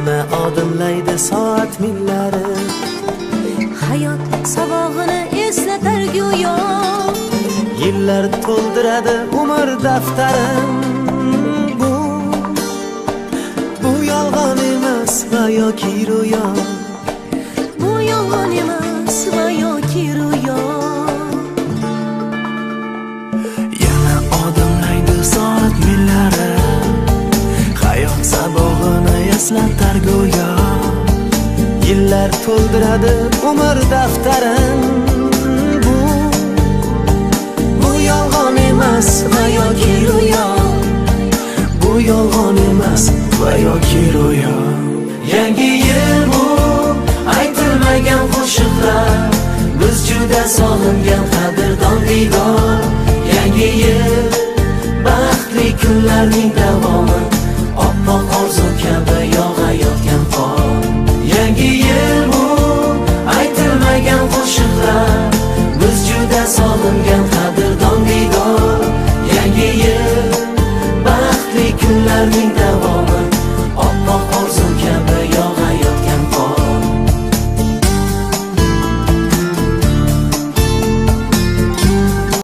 Yana odimlaydi soat millari. Hayot sabog'ini eslatar go'yo. Yillar to'ldiradi umr daftarin. Bu yolg'on emas va yoki ro'yo. Bu yolg'on emas va yoki ro'yo. Yana odimlaydi soat millari. Hayot sabog'ini eslatar go'yo. Yillar to'ldiradi umr daftarin. Bu yolg'on emas va yoki ro'yo. Bu yolg'on emas va yoki ro'yo. Yangi yil bu aytilmagan qo'shiqlar, biz juda sog'ingan qadrdon diydor. Yangi yil baxtli kunlarning davomi, oppoq orzu kabi yog'ayotgan qor. Yangi yil bu aytilmagan qo'shiqlar, biz juda sog'ingan.